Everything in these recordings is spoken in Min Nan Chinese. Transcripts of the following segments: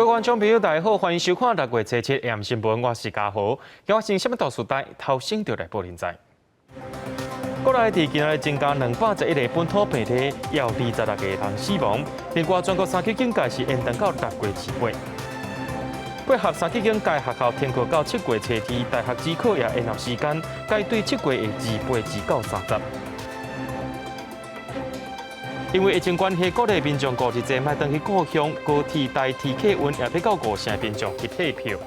各位觀眾朋友，大家好，歡迎收看六月初七AM新聞，我是嘉豪。今日先什麼大事帶頭先就來報您知。國內佇今仔日增加211個本土病例，有26個人死亡。另外，全國三級警戒是延長到6月28。配合三級警戒，學校停課到7月初二，大學指考也延後時間，改對7月的28至30。因為疫情關係，鼓勵民眾五日前莫轉去故鄉，高鐵代替客運也欲到五成民眾去退票。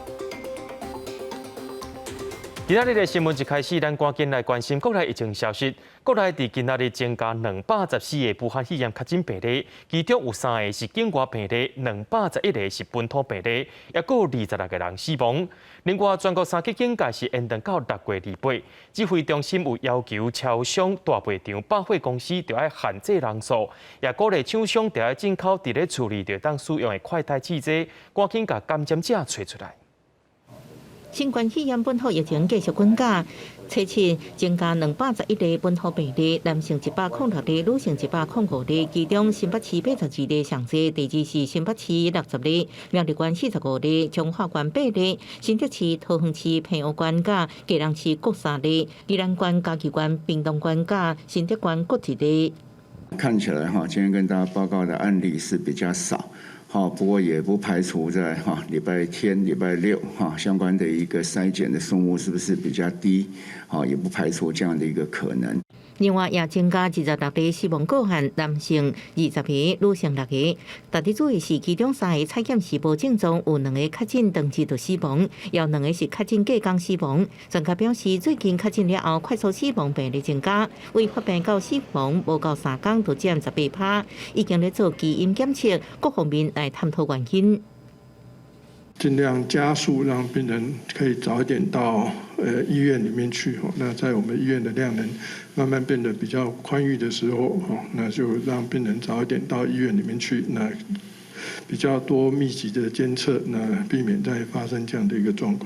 今仔日的新聞一開始，咱趕緊來關心國內疫情消息。國內佇今仔日增加214個武漢肺炎確診病例，其中有三個是境外病例，211個是本土病例，抑閣有26個人死亡。另外，全國三級警戒是延長到6月28。指揮中心有要求超商、大賣場、百貨公司著愛限制人數，也鼓勵廠商著愛進口佇咧厝裡就當使用的快篩試劑，趕緊共感染者揣出來。新冠肺炎本土疫情繼續滾價，初七增加211例本土病例，男性106例，女性105例，其中新北市82例上濟，第二是新北市60例，苗栗縣45例，彰化縣8例，新竹市、桃園市、澎湖縣佮基隆市各3例，宜蘭縣、嘉義縣、屏東縣佮新竹縣各一例。看起來哈，今天跟大家報告的案例是比較少。好，不過也不排除在哈禮拜天、禮拜六哈相關的一個篩檢的數目是不是比較低？好，也不排除這樣的一個可能。另外，也增加26例死亡個案，男性20個，女性6個。特別注意是，其中三个採檢時無症狀，有兩个確診當日就死亡，有兩个是確診隔工死亡。專家表示，最近確診了後，快速死亡病例增加，為發病到死亡無夠3工就佔18趴，已經咧做基因檢測，各方面來探討原因。盡量加速，讓病人可以早一點到醫院裡面去。那在我們醫院的量能慢慢變得比較寬裕的時候，那就讓病人早一點到醫院裡面去，那比較多密集的監測，那避免再發生這樣的一個狀況。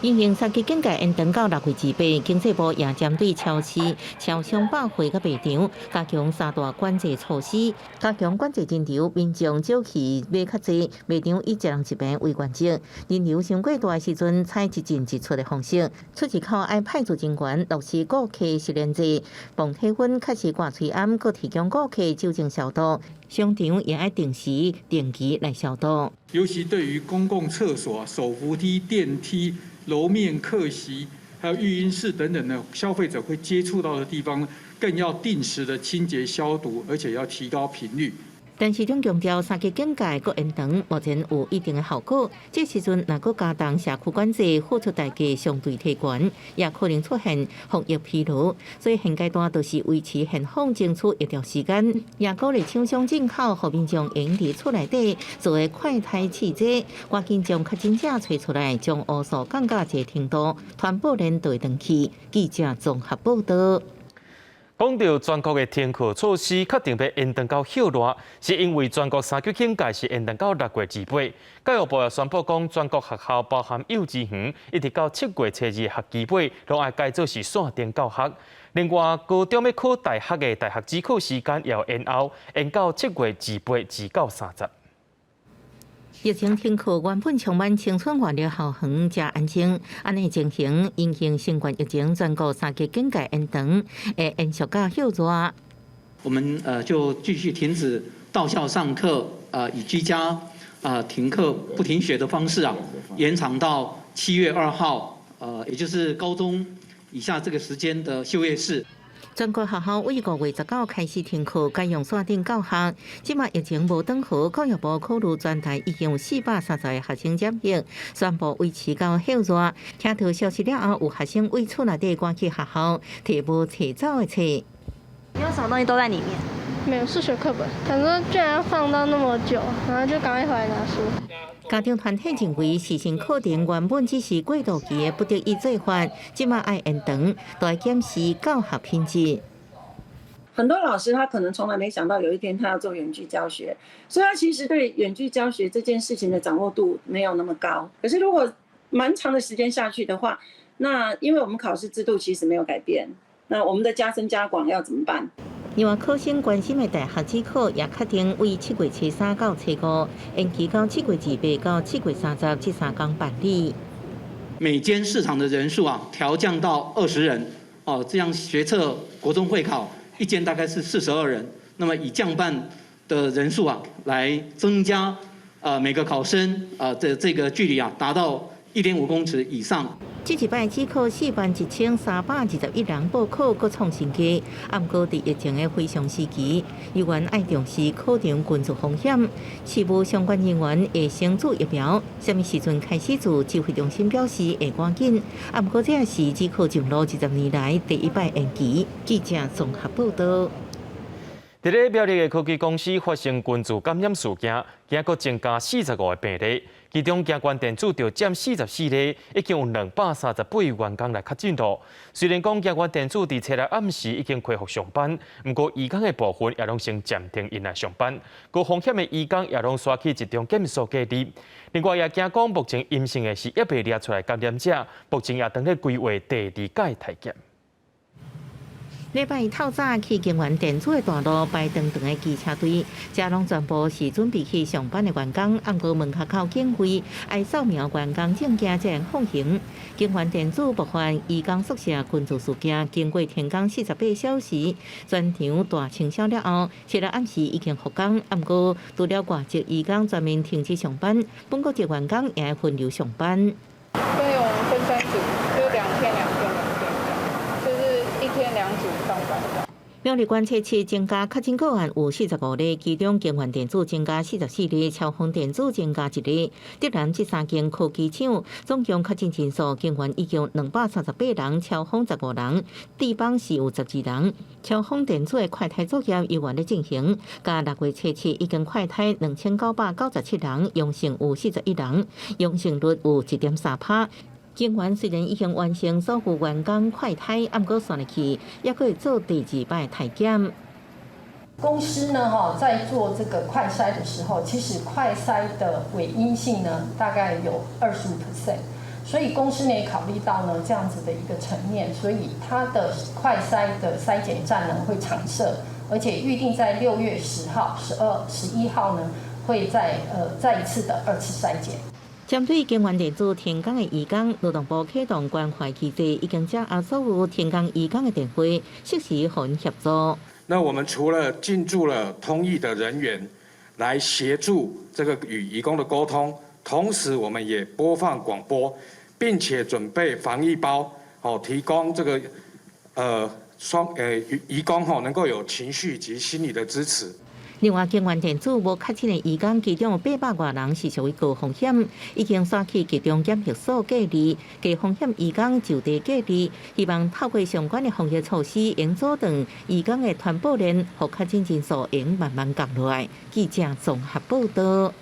因應三級警戒延長到6月28，經濟部也針對超市、超商、百貨佮賣場加強三大管制措施，加強管制人流，民眾少去買較濟，賣場以一人一瓶為原則，人流傷過大的時陣，採一進一出的方式。出入口愛派駐人員落實顧客實聯制，磅體溫、確實掛喙罨，閣提供顧客酒精消毒。商場也愛定時定期來消毒。尤其對於公共廁所、手扶梯、電梯、樓面客席，還有育嬰室等等的消費者會接觸到的地方，更要定時的清潔消毒，而且要提高頻率。陳時中強調，三級警戒閣延長，目前有一定的效果。這時陣若閣加重社區管制，付出代價相對提懸，也可能出現防疫疲勞。所以現階段就是維持現況，爭取一段時間。也鼓勵廠商進口，予民眾會佇厝內底做的快篩試劑，趕緊將確診者揣出來，將烏數降到一個程度，傳播鏈就會斷去。記者綜合報道。講到全國的停課措施確定欲延長到歇熱，是因為全國三級警戒是延長到6月28。教育部也宣布講，全國學校包含幼稚園，一直到7月初二學期尾，攏愛改做是線頂教學。另外，高中欲考大學的大學指考時間也延後，延到7月28至30。疫情停課原本充滿青春活力校園誠安靜，按呢情形，因應新冠疫情全國三級警戒延長，會延續到歇熱。我們就繼續停止到校上課，以居家停課不停學的方式啊，延長到7月2號，也就是高中以下這個時間的休業式。全國學校為5月19開始停課，改用線頂教學。這馬疫情無轉好，教育部考慮全台已經有430個學生染疫，宣布維持到歇熱。聽到消息了後，有學生為厝內底趕去學校，提無揣走的冊。你有什麼東西都在裡面？沒有數學課本，想說居然要放到那麼久，然後就趕快回來拿書。家長團體認為，實行課程原本只是過渡期的不得已做法，這馬愛延長，都愛檢視教學品質。很多老師他可能從來沒想到有一天他要做遠距教學，所以他其實對遠距教學這件事情的掌握度沒有那麼高。可是如果蠻長的時間下去的話，那因為我們考試制度其實沒有改變，那我們的加深加廣要怎麼辦？另外，考生關心的大學指考也確定為7月初三到初五延期到7月28到7月30這3工辦理。每間試場的人數啊，調降到20人，哦，這樣學測國中會考一間大概是42人，那麼以降半的人數啊，來增加，每個考生啊的這個距離啊，達到1.5公尺以上。這一擺指考41,321人報考，閣創新低。啊，毋過佇疫情的非常時期，猶原愛重視考場群聚風險。市務相關人員會先注疫苗，啥物時陣開始注？指揮中心表示會趕緊。啊，毋過這也是指考上路20年來第一擺延期。記者綜合報道。佇咧苗栗的科技公司發生群聚感染事件，今閣增加45個病例，其中京冠電子就佔44例，已經有238員工來確診囉。雖然講京冠電子佇初六暗時已經恢復上班，毋過移工的部分也攏先暫停𪜶來上班，高風險的移工也攏徙去集中檢所隔離。另外也驚講目前陰性的是猶未掠出來感染者，目前也當咧規劃第二屆篩檢。禮拜透早去京元電子的大樓排長長的機車隊，這攏全部是準備去上班的員工。毋過門口口警衛愛掃描員工證件才會放行。京元電子爆發移工宿舍群聚事件，經過停工48小時，全場大清掃了後，初六暗時已經復工。毋過除了外籍移工全面停止上班，本國籍員工也會分流上班。對，我們分三組，就2天2天2天，就是一天2組上班。苗栗縣初七增加確診個案有45例，其中京元電子增加44例，超豐電子增加1例。竹南這三間科技廠總共確診人數，京元已經238人，超豐15人，智邦是有12人。超豐電子的快篩作業猶原咧進行，佮6月初七已經快篩2997人，陽性有41人，陽性率有1.3趴。京元雖然已經完成所有員工快篩，毋過紲落去，猶閣會做第二擺篩檢。公司呢，哈，在做這個快篩的時候，其實快篩的偽陰性呢，大概有25%，所以公司呢也考慮到呢這樣子的一個層面，所以它的快篩的篩檢站呢會常設，而且預定在6月10號、12、11號呢，會再一次的二次篩檢。針對京元電子停工的移工，勞動部啟動關懷機制，已經掌握所有停工移工的電話，適時予𪜶協助。那我們除了進駐了通譯的人員來協助這個與移工的溝通，同時我們也播放廣播，並且準備防疫包，哦，提供這個雙移工吼能夠有情緒及心理的支持。另外，京元電子無確診的移工，其中有800外人是屬於高風險，已經徙去集中檢疫所隔離。低風險移工就地隔離，希望透過相關的防疫措施，會阻斷移工的傳播鏈，予確診人數會慢慢降落來。記者綜合報道。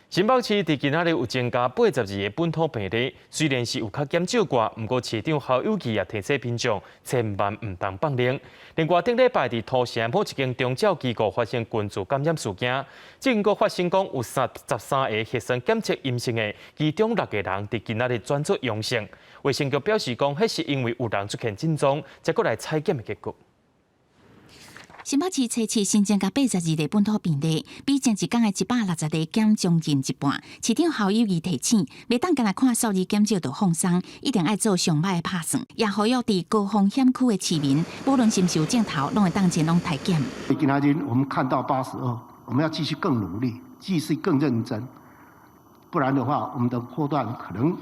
新北市佇今仔日有增加82個本土病例，雖然是有較減少寡，毋過市長侯友宜也提醒民眾千萬毋通放冷。另外，頂禮拜佇土城某一間長照機構發生群聚感染事件，這間閣發生講有33個核酸檢測陰性的，其中六個人佇今仔日轉做陽性。衛生局表示講，彼是因為有人出現症狀，才閣來採檢的結果。新北市初七新增加82例本土病例，比前一工的160例減將近一半。市長侯友宜提醒，袂當干焦看數字減少就放鬆，一定愛做上歹的拍算。也呼籲佇高風險區的市民，無論是毋是有症頭，攏會當前往篩檢。今天我們看到82，我們要繼續更努力，繼續更認真，不然的話，我們的波段可能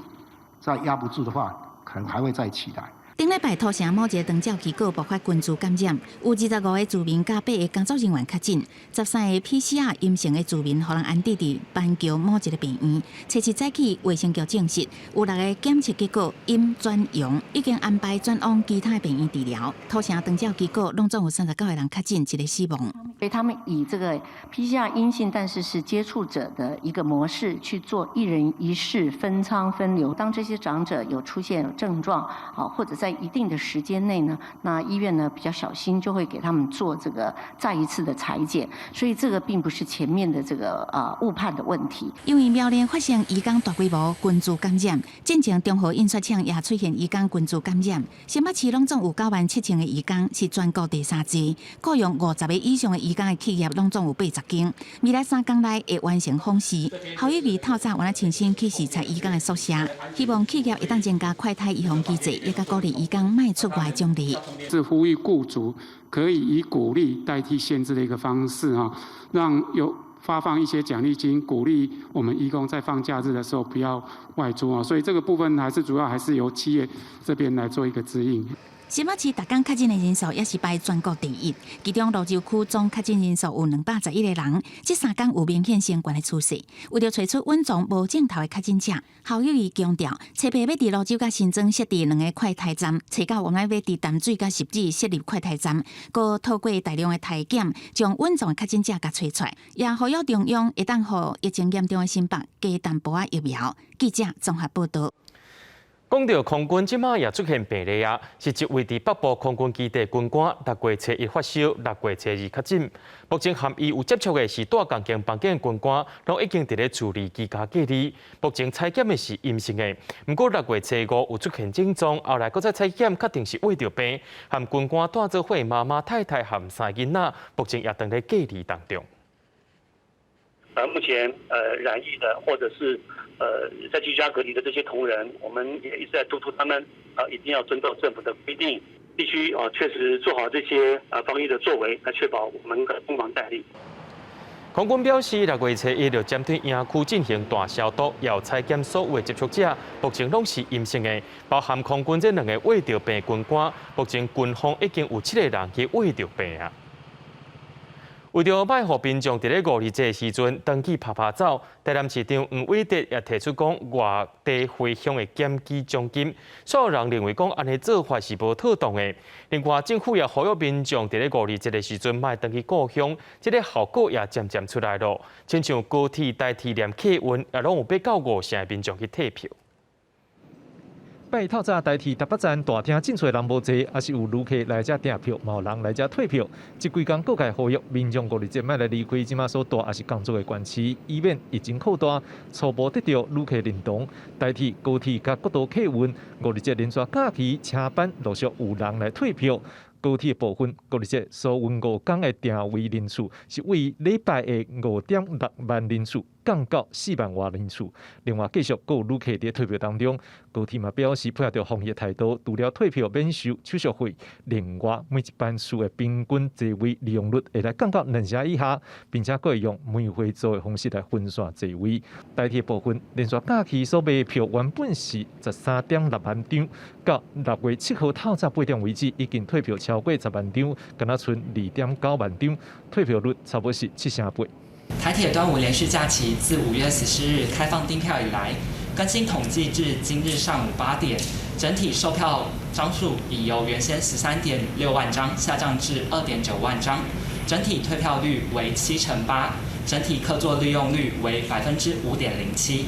再壓不住的話，可能還會再起來。頂禮拜土城某一個長照機構爆發群聚感染，有25個住民佮八個工作人員確診，13個 PCR 陰性的住民，予人安置佇板橋某一個病院。初七早起，衛生局證實有六個檢測結果陰轉陽，已經安排轉往其他病院治療。土城長照機構攏總有39個人確診，一個死亡。所以他們以這個 PCR 陰性，但是是接觸者的一個模式去做一人一室分艙分流。當這些長者有出現症狀，啊，或者在一定的時間內呢，那醫院呢比較小心，就會給他們做這個再一次的採檢，所以這個並不是前面的這個誤判的問題。因為苗栗發生移工大規模群聚感染，進前中和印刷廠也出現移工群聚感染，新北市攏總有97,000個移工，是全國第三濟，僱傭50個以上的移工的企業攏總有80間。未來3工內會完成訪視。侯友宜透早原來親身去視察移工的宿舍，希望企業會當增加快篩預防機制，也佮鼓勵移工莫出外獎勵。是呼籲僱主可以以鼓勵代替限制的一個方式，哈，讓有發放一些獎勵金，鼓勵我們移工在放假日的時候不要外出啊。所以這個部分還是主要還是由企業這邊來做一個指引。新北市逐工確診的人數也是排全國第一，其中蘆洲區總確診人數有211個人，這3工有明顯升懸的趨勢。為著揣出隱藏無症頭的確診者，侯友宜強調，初步欲佇蘆洲佮新莊設置兩个快篩站，揣到原來欲佇淡水佮汐止設立快篩站，閣透過大量的篩檢，將隱藏的確診者共揣出來，也呼籲中央會當予疫情嚴重的新北加淡薄仔疫苗。記者綜合報導。講到空軍，這馬也出現病例啊，是一位佇北部空軍基地軍官，6月初一發燒，6月初二確診。目前和伊有接觸的是蹛仝間房間的軍官，攏已經佇咧處理居家隔離。目前採檢的是陰性的，毋過6月初五有出現症狀，後來閣再採檢確定是穢著病。和軍官蹛做伙媽媽、太太和三个囡仔，目前也當咧隔離當中。目前染疫的或者是在居家隔離的這些同仁，我們也一直在督促他們啊，一定要遵照政府的規定，必須啊確實做好這些防疫的作為，來確保我們的攻防戰力。空軍表示，6月初一就針對營區進行大消毒，也有採檢所有的接觸者，目前攏是陰性的，包含空軍這兩个穢著病軍官，目前軍方已經有7個人去穢著病啊。為著莫予民眾佇咧五二節時陣轉去趴趴走，台南市長黃偉哲也提出講外地回鄉的檢舉獎金，所有人認為講按呢做法是無妥當的。另外，政府也呼籲民眾佇咧五二節的時陣莫轉去故鄉，這个效果也漸漸出來囉。親像高鐵、台鐵連客運也攏有爬到5成的民眾去退票。拜一透早台鐵台北站大廳進出的人無濟，抑是有旅客來遮訂票，嘛有人來遮退票。這幾工各界呼籲民眾五二節莫來離開這馬所蹛抑是工作的縣市，以免疫情擴大，初步得著旅客認同。台鐵、高鐵佮國道客運五二節連續假期車班陸續有人來退票。高鐵部分，五二節所運五工的訂位人數是為禮拜的5.6萬人次降到4萬外人次。另外，繼續閣有旅客佇退票當中，高鐵嘛表示配合著防疫態度，除了退票免收手續費，另外每一班次的平均座位利用率會來降到2成以下，並且閣會用梅花座的方式來分散座位。台鐵部分連續假期所賣票原本是13.6萬張，到6月7號透早8點為止，已經退票超過10萬張，敢若賰2.9萬張，退票率差不多是7成8。台鐵端午連續假期自5月14日開放訂票以來，更新統計至今日上午8點，整體售票張數已由原先13.6萬張下降至2.9萬張，整體退票率為7.8%，整體客座利用率為5.07%。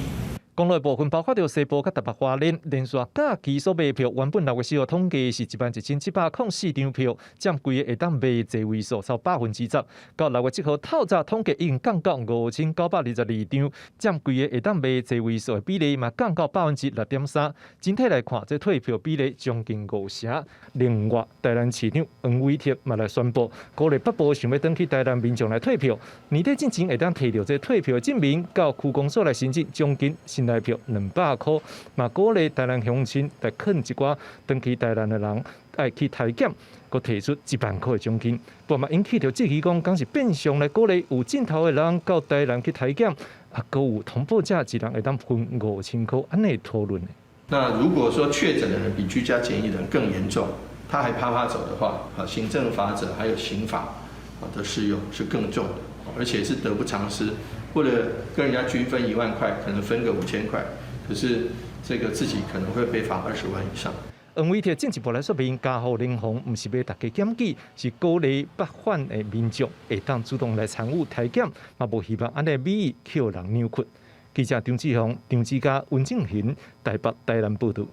公路部分包括著西部佮台北花蓮，連續假期所賣票，原本6月4號統計是11,704張票，佔規个會當賣座位數超10%。到6月7號透早統計已經降到5,922張，佔規个會當賣座位數的比例嘛降到6.3%。整體來看，這退票比例將近5成。另外，台南市長黃偉哲嘛來宣布，鼓勵北部想欲轉去台南民眾來退票，年底進前會當提著這退票證明到區公所來申請獎金。新台票200箍，嘛鼓勵台南鄉親來勸一寡轉去台南的人愛去篩檢，閣提出1萬箍的獎金。不過嘛引起著質疑，講敢是變相來鼓勵有症頭的人到台南去篩檢，啊，閣有通報者一人會當分5,000箍，按呢討論。那如果說確診的人比居家檢疫的人更嚴重，他還趴趴走的話，啊，行政罰則還有刑法啊的適用是更重的，而且是得不償失。為了跟人家均分1萬塊，可能分個5,000塊，可是這個自己可能會被罰20萬以上。黃偉哲進一步來說明，加護聯防毋是欲大家檢舉，是鼓勵北返的民眾會當主動來參與篩檢，嘛無希望按呢美意予人扭曲。記者張志雄、張志嘉、溫正賢台北、台南報導。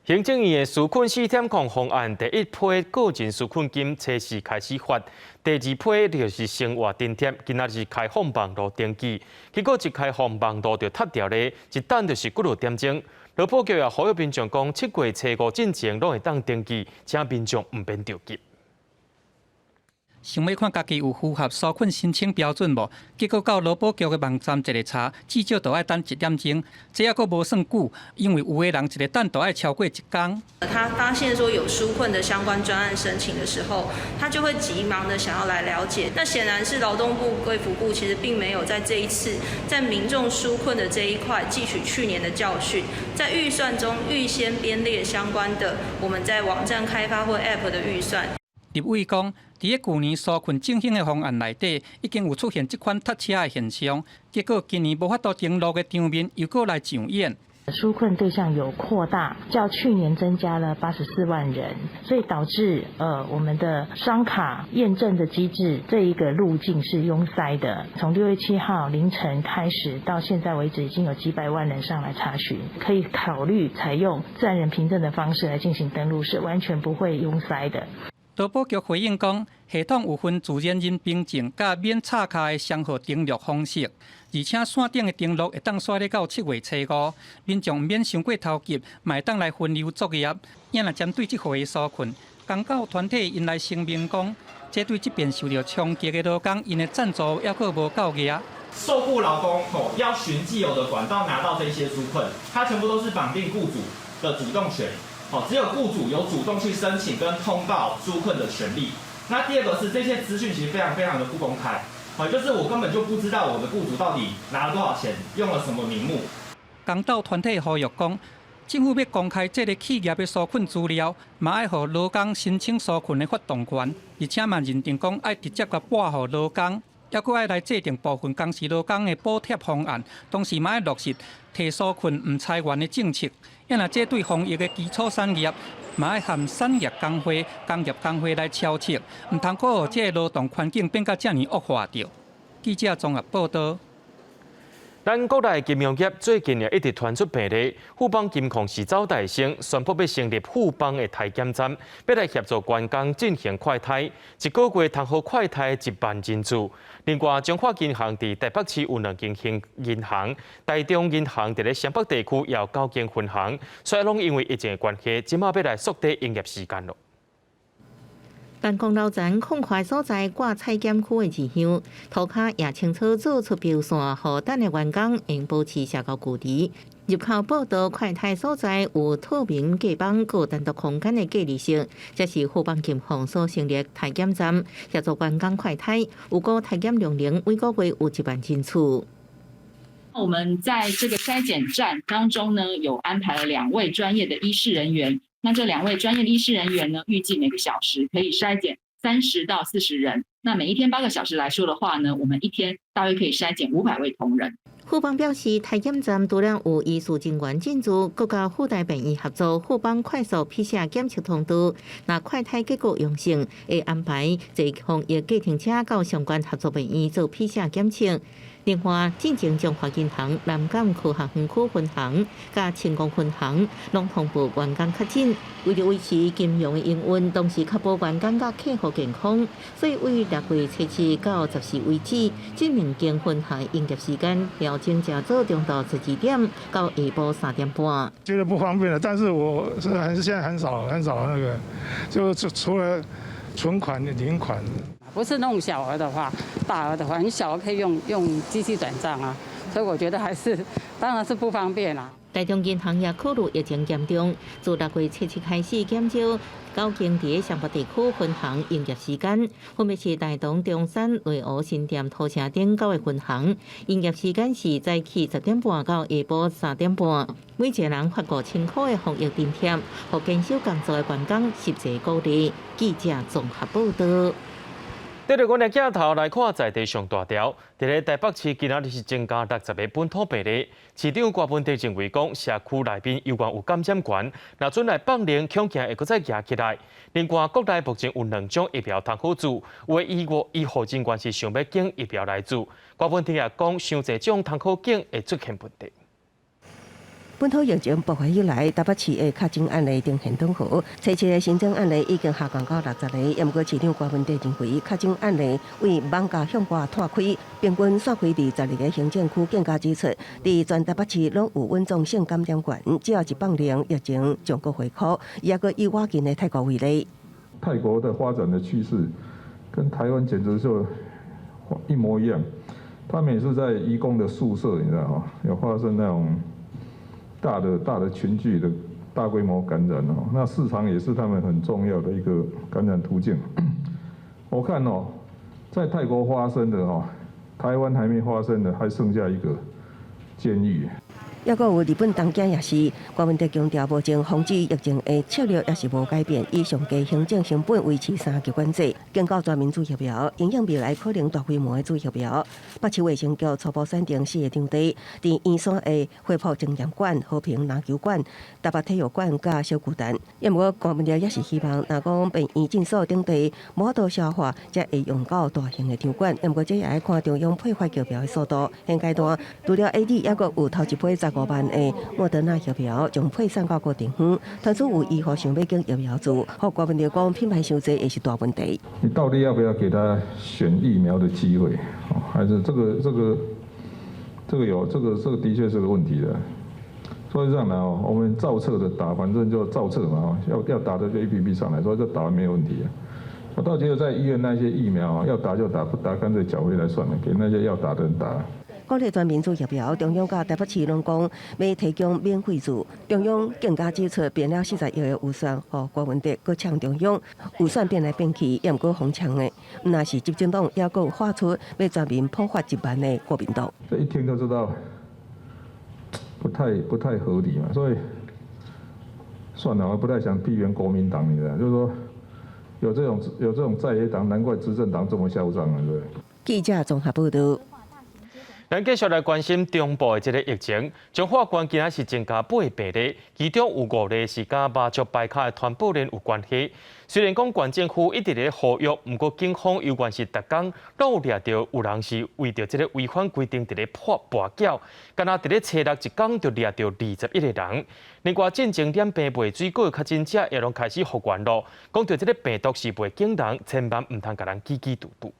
行政院的紓困4.0方案第一批個人紓困金初四開始發，第二批就是生活津貼，今仔日開放網路登記，結果一開放網路就塞牢咧，一等就是幾落點鐘。勞保局也呼籲民眾講，7月初五進前攏會當登記，請民眾毋免著急。想欲看家己有符合紓困申請標準無？結果到勞保局的網站一个查，至少都愛等一點鐘。這猶閣無算久，因為有的人一个等都愛超過一工。他發現說有紓困的相關專案申請的時候，他就會急忙的想要來了解。那顯然是勞動部衛福部其實並沒有在這一次在民眾紓困的這一塊汲取去年的教訓，在預算中預先編列相關的我們在網站開發或 App 的預算。立委講，佇咧舊年紓困振興的方案內底，已經有出現這款塞車的現象，結果今年無法度登錄的場面又閣來上演。紓困對象有擴大，較去年增加了84萬人，所以導致我們的雙卡驗證的機制這一個路徑是壅塞的。從6月7號凌晨開始到現在為止，已經有幾百萬人上來查詢，可以考慮採用自然人憑證的方式來進行登錄，是完全不會壅塞的。勞保局回應講，系統有分自然人憑證佮免插卡的雙號登錄方式，而且線頂的登錄會當煞咧到7月初五，民眾毋免傷過頭急，嘛會當來分流作業。也若針對這回的紓困，工教團體𪜶來聲明講，這對這邊受著衝擊的勞工，𪜶的贊助猶閣無夠額。受僱勞工吼要循既有的管道拿到這些紓困，它全部都是綁定僱主的主動權。哦，只有僱主有主動去申請跟通報紓困的權利。那第二個是這些資訊其實非常非常的不公開，哦，就是我根本就不知道我的僱主到底拿了多少錢，用了什麼名目。工鬥團體呼籲講，政府欲公開這个企業的紓困資料，嘛愛予勞工申請紓困的發動權，而且嘛認定講愛直接共撥予勞工，猶閣愛來制定部分工時勞工的補貼方案，同時嘛愛落實提紓困毋裁員的政策。啊若這對防疫的基礎產業，嘛愛和產業工會、工業工會來敲策，毋通閣予這个勞動環境變甲遮爾惡化著。記者綜合報道。咱國內金融業最近也一直傳出病例，富邦金控是走大先，宣布欲成立富邦的篩檢站，欲來協助員工進行快篩，一個月通好快篩1萬人次。另外，中華銀行佇台北市有兩間銀行，台中銀行佇咧雙北地區也有九間分行，雖然攏因為疫情的關係，這馬欲來縮短營業時間囉。辦公樓層空塊所在掛採檢區的字樣，塗跤也清楚做出標線，予等的員工會保持社交距離。入口報到快篩所在有透明隔板，閣單獨空間的隔離室，這是富邦金控所成立篩檢站，協助員工快篩。預估篩檢量能每個月有1萬人次。我們在這個篩檢站當中呢，有安排了兩位專業的醫事人員。那這兩位專業的醫事人員呢，預計每個小時可以篩檢30到40人。那每一天8個小時來說的話呢，我們一天大約可以篩檢500位同仁。富邦表示，篩檢站除了有醫事人員進駐，閣佮輔大病院合作，富邦快速 PCR 檢測通道。若快篩結果陽性，會安排坐防疫計程車到相關合作病院做 PCR 檢測。另外，進前中華銀行南港科學園區分行佮成功分行攏通報員工確診，為著維持金融的營運，同時確保員工佮客戶健康，所以對6月初7到14為止，這兩間分行營業時間調整成早中晝12點到下晡3點半。覺得不方便了，但是我是還是現在很少很少那個，就除了存款領款。不是那種小額的話，大額的話，你小額可以用機器轉賬啊，所以我覺得還是當然是不方便啦。台中銀行也考慮疫情嚴重，自6月初7開始減少九間佇雙北地區分行營業時間，分別是大同、中山、內湖、新店、土城等九個分行，營業時間是早起10點半到下晡3點半。每一個人發5000塊的防疫津貼，予堅守工作的員工實際鼓勵。記者綜合報道。對著阮的鏡頭來看，在地上大條，佇咧台北市今仔日是增加60個本土病例。市長郭文哲認為講，社區內面猶原有感染源，若準來放靈，恐驚會閣再夯起來。另外，國內目前有兩種疫苗通好注，有的醫護醫護人員是想欲揀疫苗來注。郭文哲也講，傷濟種通好揀會出現問題。本土疫情爆發以來，台北市的確診案例呈現轉好，初七的新增案例已經下降到60个。毋過市長柯文哲認為，確診案例為網架向外拓開，平均散開佇12个行政區，更加指出，佇全台北市攏有穩中性感染源，只要一放靈，疫情將閣回復。也閣以倚近的泰國為例，泰國的發展的趨勢跟台灣簡直就一模一樣，他們也是在移工的宿舍，你知道嗎？有發生那種大的大的群聚的大規模感染哦，那市場也是他們很重要的一個感染途徑。我看哦，在泰國發生的哦，台灣還沒發生的，還剩下一個監獄。抑閣有日本東京也是，柯文哲強調，目前防止疫情的策略也是無改變，以上低行政成本維持三級管制，警告全民注疫苗，影響未來可能大規模的注疫苗。北市衛生局初步選定四个場地，佇圓山的恢復紀念館、和平籃球館、台北體育館佮小巨蛋。抑毋過柯文哲也是希望，若講病院診所等地無法度消化，才會用到大型的場館。毋過這也愛看中央配發疫苗的速度。現階段除了 AZ，抑閣有頭一批15萬的莫德納疫苗將配送到各地方，傳出有醫護想欲揀疫苗注，予柯文哲講品牌傷濟會是大問題。你到底要不要給他選疫苗的機會？還是這個有這個的確是個問題的。所以這樣來哦，我們照冊的打，反正就照冊嘛，要打的就一批批上來，所以這打完沒有問題啊。我倒覺得在醫院那些疫苗要打就打，不打乾脆繳回來算了，給那些要打的人打。鼓勵全民注疫苗，中央佮台北市攏講欲提供免費注。中央更加指出，編了40億的預算，予柯文哲閣嗆中央預算變來變去，也毋過予嗆的。若是執政黨抑閣有喊出欲全民普發1萬的國民黨。這一聽就知道不太合理嘛，所以算了，我不太想批評國民黨，你知道，就是說有這種在野黨，難怪執政黨這麼囂張啊，對不對？記者綜合報導。咱繼續來關心中部的這个疫情，彰化縣今仔是增加8个病例，其中有5例是佮麻將牌跤的團播鏈有關係。雖然講縣政府一直咧呼籲，毋過警方猶原是逐工攏有掠著有人是為著這个違反規定佇咧破跋筊，敢若佇咧初六一工就掠著21个人。另外，進前染病袂水果的確診者也攏開始復原咯。講著這个病毒是袂警人，千萬毋通共人記記拄拄。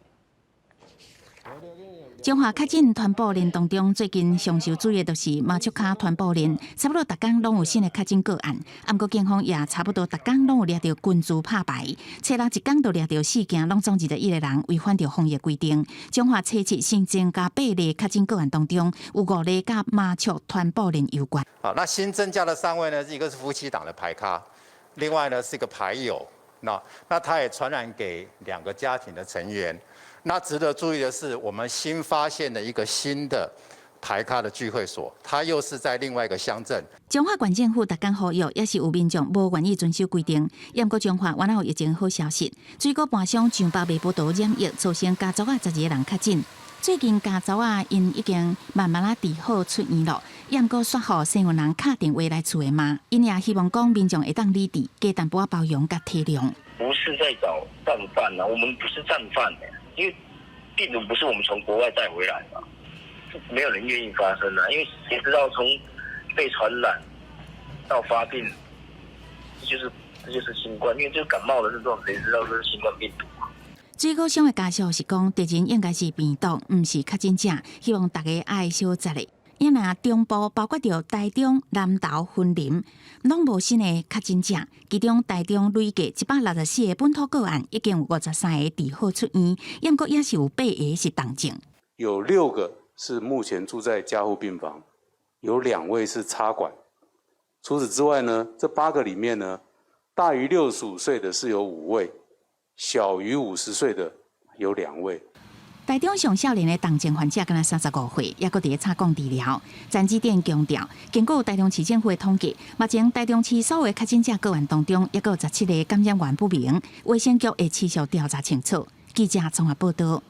彰化確診傳播鏈當中，最近上受注意的就是麻將跤傳播鏈，差不多逐工攏有新的確診個案。毋過警方也差不多逐工攏有掠著群聚拍牌，初六一工就掠著四件，攏總21个人違反著防疫規定。彰化初七新增加8例確診個案當中，有5例佮麻將傳播鏈有關。好，那新增加的3位呢？一個是夫妻檔的牌咖，另外呢是一個牌友，那他也傳染給2個家庭的成員。那值得注意的是，我們新發現的一個新的牌咖的聚會所，它又是在另外一個鄉鎮。彰化縣政府逐工呼籲，也是有民眾無願意遵守規定。毋過彰化原來有疫情好消息，水果盤商上百賣報道染疫，造成家族仔12个人確診。最近家族仔𪜶已經慢慢仔治好出院了，毋過煞予生有人敲電話來厝的罵，𪜶也希望講民眾會當理智，加淡薄仔包容佮體諒。不是在找戰犯啊，我們不是戰犯。因為病毒不是我們從國外帶回來嘛，沒有人願意發生啊。因為誰知道從被傳染到發病，這就是新冠，因為這感冒的症狀，誰知道這是新冠病毒？水果商的家屬是講，敵人應該是病毒，毋是確診者，希望大家愛小節咧。因若中部包括著台中、南投、雲林，攏無新的確診者。其中台中累計164個本土個案，已經有53個治好出院，毋過也是有8個是重症。有6個是目前住在加護病房，有2位是插管。除此之外呢，這8個裡面呢，大於65歲的是有5位，小於50歲的有2位。台中上少年的重症患者敢若35歲，猶閣佇咧插管治療。陳子典強調，根據台中市政府的統計，目前台中市所有確診者個案當中，猶閣有17个感染源不明，衛生局會持續調查清楚。記者綜合報導。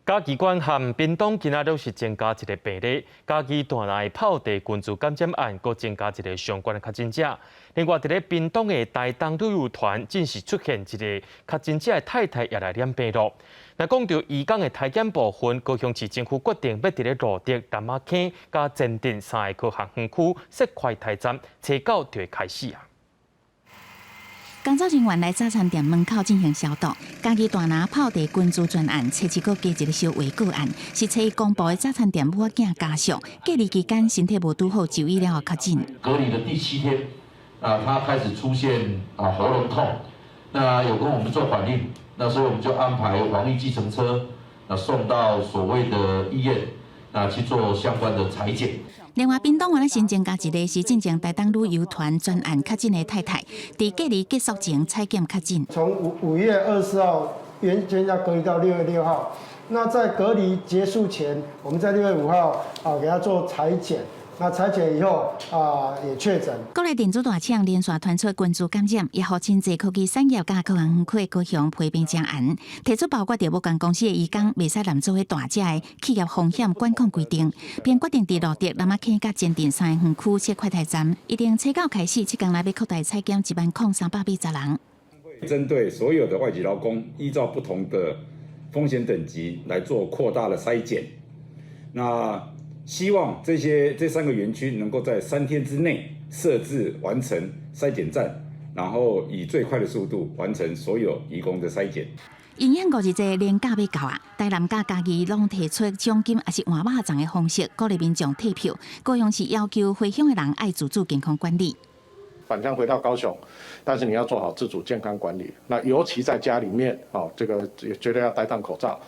嘉義縣和屏東今仔日是增加一个病例，嘉義大林炮地群聚感染案，閣增加一个相關的確診者。另外，佇咧屏東的台東旅遊團，正是出現一个確診者的太太也來染病囉。若講著移工的篩檢部分，高雄市政府決定欲佇咧蘆竹、楠仔坑、佮前鎮三个科學園區設快篩站，初九就會開始啊。工作人員來早餐店門口進行消毒。嘉義大林炮地群聚專案，初七閣加一个相違個案，是初一公布的早餐店母仔囝家屬，隔離期間身體無拄好，就醫了後確診。隔離的第七天，啊，他開始出現啊喉嚨痛，那有跟我們做反應，那所以我們就安排防疫計程車，那送到所謂的醫院，那去做相關的採檢。另外，屏東原來新增加一个是進前台東旅遊團專案確診的太太，佇隔離結束前採檢確診。從5月24號原先要隔離到6月6號，那在隔離結束前，我們在6月5號啊給他做採檢。那採檢以後啊，也確診。國內電子大廠連續傳出群聚感染，也予真濟科技產業佮科學園區高雄批評誠嚴，提出包括著無仝公司的移工袂使濫做伙大隻的企業風險管控規定，並決定佇蘆竹、楠仔坑佮前鎮三个園區設快篩站，一定初九開始，七工內欲擴大採檢10,310人。針對所有的外籍勞工，依照不同的風險等級來做擴大的篩檢。那希望這三個園區能夠在3天之內設置完成篩檢站，然後以最快的速度完成所有移工的篩檢。營養五日節連假欲到啊，台南佮嘉義攏提出獎金抑是換肉粽的方式，鼓勵民眾退票。高雄市要求回鄉的人愛自主健康管理。返鄉回到高雄，但是你要做好自主健康管理。那尤其在家裡面，哦，這個也絕對要戴上口罩。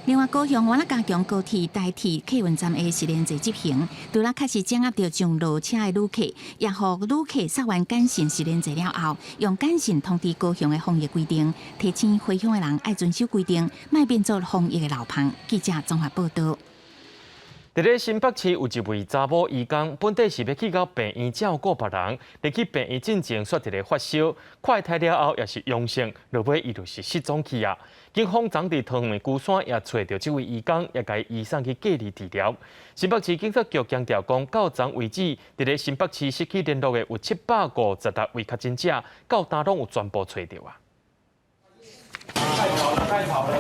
另外，高雄原來加強高鐵、台鐵客運站的實聯制執行，除了確實掌握著上落車的旅客，也予旅客掃完簡訊實聯制了後，用簡訊通知高雄的防疫規定，提醒回鄉的人愛遵守規定，莫變做防疫的漏縫。記者綜合報導。佇咧新北市有一位查某移工，本底是欲去到病院照顧別人，入去病院進前煞一个發燒，快篩了後也是陽性，落尾伊就是失蹤去啊。警方昨佇桃園龜山也揣著這位移工，也共伊移送去隔離治療。新北市警察局強調講，到昨為止，佇咧新北市失去聯絡的有756位確診者，到今攏有全部揣著啊。太吵了，太吵了。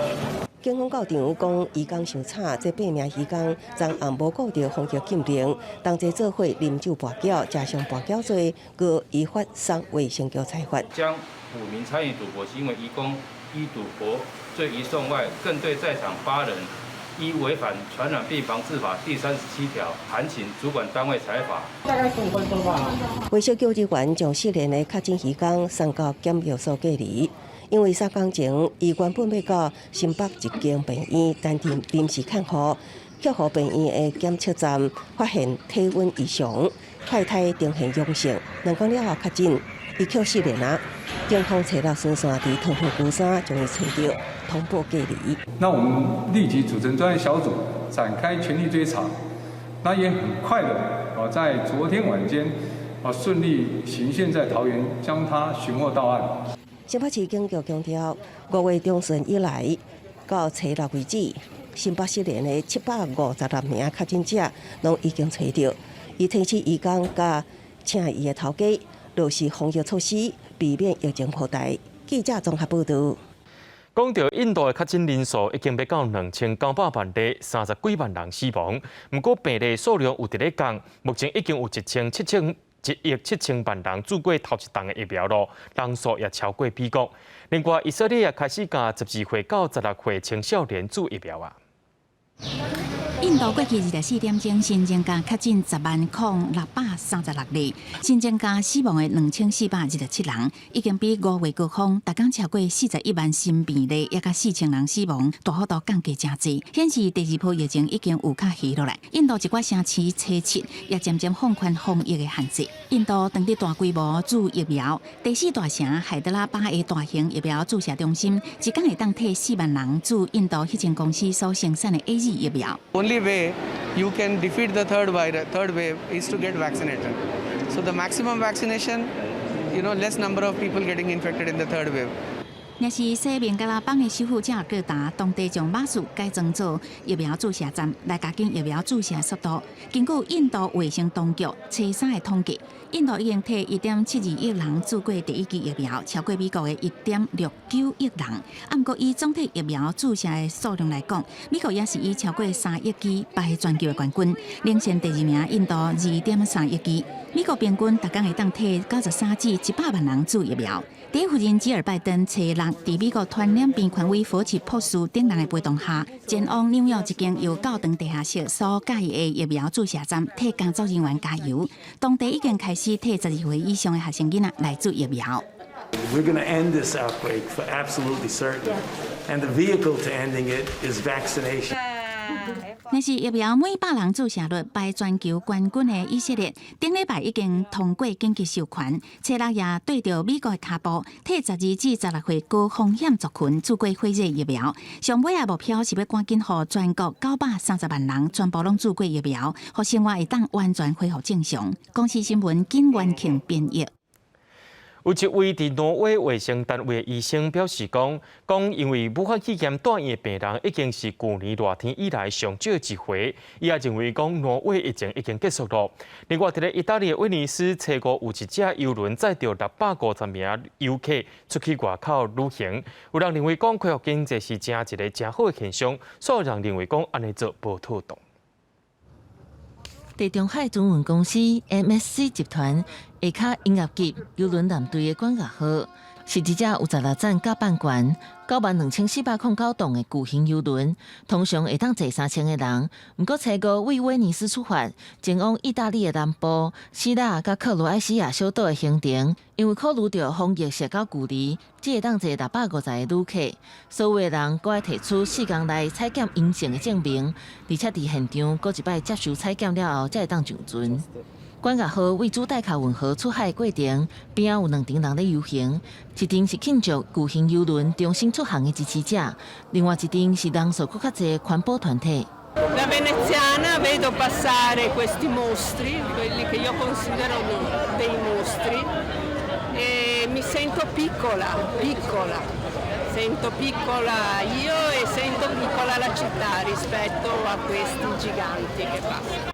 警方到場講，移工傷慘，這八名移工昨暗無顧著防疫禁令，同齊做伙啉酒跋筊，食上跋筊罪，閣依法送衛生局裁罰。將五名參與賭博行為移工依賭博罪移送外，更對在場八人依違反傳染病防治法第37條，函請主管單位裁罰。大概15分鐘吧。衛生局人員將失聯的確診移工送到檢疫所隔離。因為三工前，伊原本欲到新北一間病院，但臨臨時看護，去予病院的檢測站發現體溫異常，快篩呈現陽性，兩工了後確診，伊卻失聯啊！警方初六巡線佇桃園龜山將伊揣著，通報隔離。那我們立即組成專案小組，展開全力追查。那也很快的，啊，在昨天晚間，啊，順利循線在桃園將他尋獲到案。新北市警局強調，5月中旬以來到初六為止，新北市聯的756名確診者攏已經揣著。伊提醒移工佮請伊的頭家落實防疫措施，避免疫情擴大。記者綜合報導。講著印度的確診人數已經欲到2900萬例，30幾萬人死亡。毋過病例數量有佇咧降，目前已經有1億7000萬人注過頭一針的疫苗囉，人數也超過美國。另外，以色列也開始共12歲到16歲青少年注疫苗啊。印度過去24點鐘新增加確診100,636例，新增加死亡的2427人，已經比5月高峰逐工超過41萬新病例，也佮4000人死亡，大幅度降低誠濟，顯示第二波疫情已經有較下落來。印度一寡城市初七也漸漸放寬防疫的限制。印度當地大規模注疫苗，第四大城海德拉巴的大型疫苗注射中心，一工會當替4萬人注印度彼間公司所生產的 AZ 疫苗。 Only way you can defeat the third virus, third wave is to get vaccinated. So the maximum vaccination, less number of people getting infected in the third wave. 若是西孟加拉邦的首府加爾各答，當地將馬術改裝做疫苗注射站，來加緊疫苗注射速度。根據印度衛生當局初三的統計，印度已經替1.72億人注過第一劑疫苗，超過美國的1.69億人。啊，毋過以總體疫苗注射的數量來講，美國也是以超過3億劑排全球的冠軍，領先第二名印度2.3億劑。美國平均逐工會當替93至100萬人注疫苗。第一夫人吉爾拜登初六佇美國傳染病權威佛奇博士等人的陪同下，前往紐約一間由教堂地下室所蓋的疫苗注射站，替工作人員加油。當地已經開始替12歲以上的學生囡仔來注疫苗。 We're going to end this outbreak for absolutely certain, and the vehicle to ending it is vaccination. 若是疫苗每百人注射率排全球冠軍的以色列，頂禮拜已經通過緊急授權，初六也對著美國的跤步，替12至16歲高風險族群注過輝瑞疫苗。上尾仔目標是欲趕緊予全國930萬人全部攏注過疫苗，予生活會當完全恢復正常。公視新聞金元慶編譯。有一位佇挪威衛生單位的醫生表示講，講因為武漢肺炎住院的病人已經是舊年熱天以來上少一回，伊也認為講挪威疫情已經結束囉。另外，佇咧意大利的威尼斯，初五有一隻郵輪載著650名遊客出去外口旅行。有人認為講恢復經濟是誠一個誠好的現象，煞有人認為講按呢做無妥當。地中海船運公司 MSC 集團下跤音樂級郵輪艦隊的管樂號，是一隻有16層甲板懸、92,409噸的巨型郵輪，通常會當坐3000個人。毋過初五對威尼斯出發，前往意大利的南部、希臘佮克羅埃西亞小島的行程，因為考慮著防疫社交距離，只會當坐650個旅客。所有的人閣愛提出4工內採檢陰性的證明，而且佇現場閣一擺接受採檢了後，才會當上船。管樂號對朱代卡運河出海過程，邊仔有兩陣人咧遊行，一陣是慶祝巨型郵輪重新出航的支持者，另外一陣是人數閣較濟環保團體。 Da veneziana vedo passare questi mostri, quelli che io considero dei mostri, e mi sento piccola, piccola. Sento piccola io e sento piccola la città rispetto a questi giganti che passano.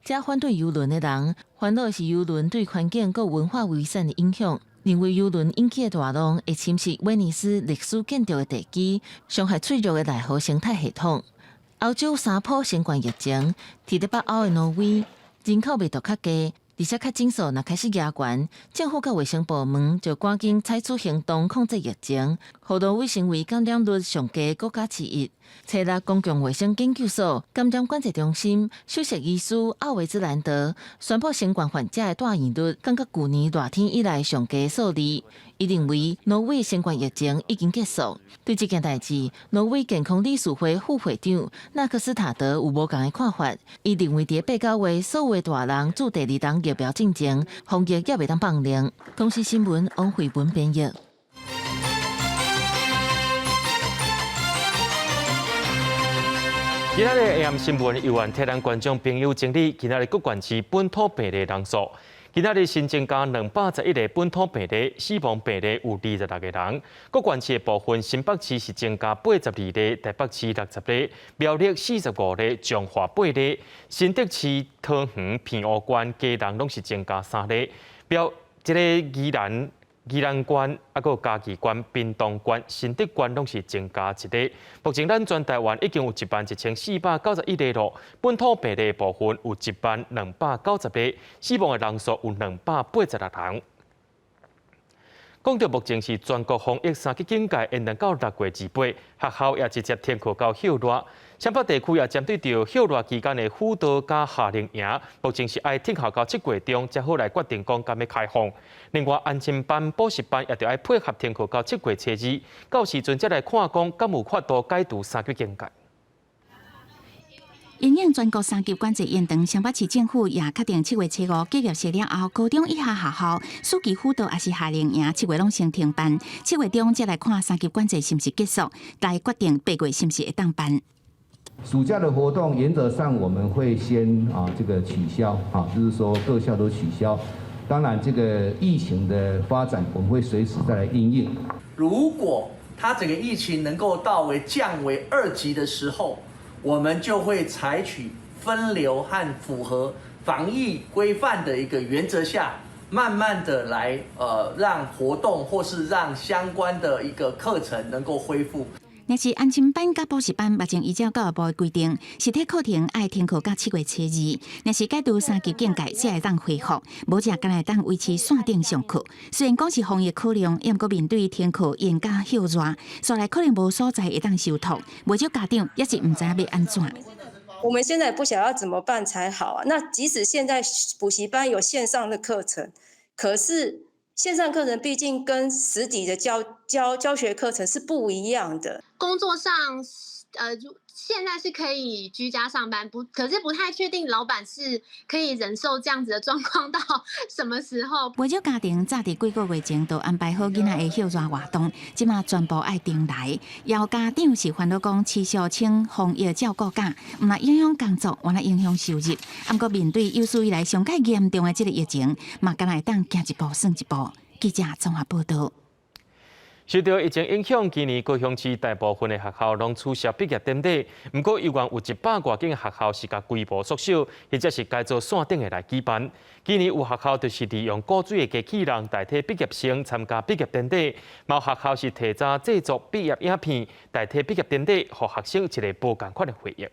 這反對郵輪的人，煩惱是郵輪對環境佮文化遺產的影響，認為郵輪引起的大浪會侵蝕威尼斯歷史建築的地基，傷害脆弱的內河生態系統。歐洲三波新冠疫情，佇咧北歐的挪威人口密度較低，而且確診數若開始加懸，政府佮衛生部門就趕緊採取行動控制疫情，予挪威成為感染率上低國家之一。初六公共衛生研究所感染管制中心首席醫師奧維茲蘭德宣布，新冠患者的住院率降到舊年熱天以來上低數字。伊認為挪威新冠疫情已經結束。對這件代誌，挪威健康理事會副會長納克斯塔德有無仝的看法。伊認為佇8、9月所有的大人注第二針疫苗進前，防疫猶袂當放寬。公視新聞王慧文編譯。今仔日 AM 新聞猶原替咱觀眾朋友整理今仔日各縣市本土病例人數。今仔日新增加211個本土病例，死亡病例有26個人。各縣市的部分，新北市是增加82例，台北市60例，苗栗45例，彰化8例，新竹市、桃園、澎湖縣、基隆攏是增加3例。苗這个宜蘭。宜蘭縣、啊，閣有嘉義縣、屏東縣、新竹縣攏是增加一例。目前咱全台灣已經有11,491例囉，本土病例部分有10,290例，死亡的人數有286人。講到目前是全國防疫三級警戒延長到6月28，學校也直接停課到歇熱。雙北地區也針對著歇熱期間的輔導佮夏令營，目前是愛等候到7月中才好來決定講敢欲開放。另外，安親班、補習班也著愛配合停課到7月初2，到時陣才來看講敢有法度解除三級警戒。因應全國三級管制延長，雙北市政府也確定7月初5結業式了後，高中以下學校暑期輔導抑是夏令營7月攏先停辦，7月中才來看三級管制是毋是結束，來決定8月是毋是會當辦。暑假的活動原則上我們會先啊這個取消啊，就是說各校都取消。當然，這個疫情的發展，我們會隨時再來因應。如果他它整個疫情能夠到為降為2級的時候，我們就會採取分流和符合防疫規範的一個原則下，慢慢的來，讓活動或是讓相關的一個課程能夠恢復。若是安親班佮補習班，目前依照教育部的規定，實體課程愛停課到7月初2。若是解除三級警戒，才會當恢復，無則干焦會當維持線頂上課。雖然講是防疫考量，毋過面對停課延加歇熱，煞來可能無所在會當收托，袂少家長也是毋知影欲按怎。我們現在不曉得要怎麼辦才好啊。那即使現在補習班有線上的課程，可是線上課程畢竟跟實體的教學課程是不一樣的。工作上，現在是可以居家上班，不，可是不太確定老闆是可以忍受這樣子的狀況到什麼時候。袂少家庭早佇幾個月前就安排好囡仔的歇熱活動，這馬全部愛重來。有家長是煩惱講，持續請防疫照顧假，毋但影響工作，還影響收入。毋過面對有史以來上蓋嚴重的這个疫情，嘛干焦會當行一步算一步。記者綜合報道。受到疫情影響，今年高雄市大部分的學校攏取消畢業典禮。毋過，猶原有100外間學校是共規模縮小，或者是改做線頂的來舉辦。今年有學校就是利用古錐的機器人代替畢業生參加畢業典禮，嘛有學校是提早製作畢業影片代替畢業典禮，予學生一个無仝款的回憶。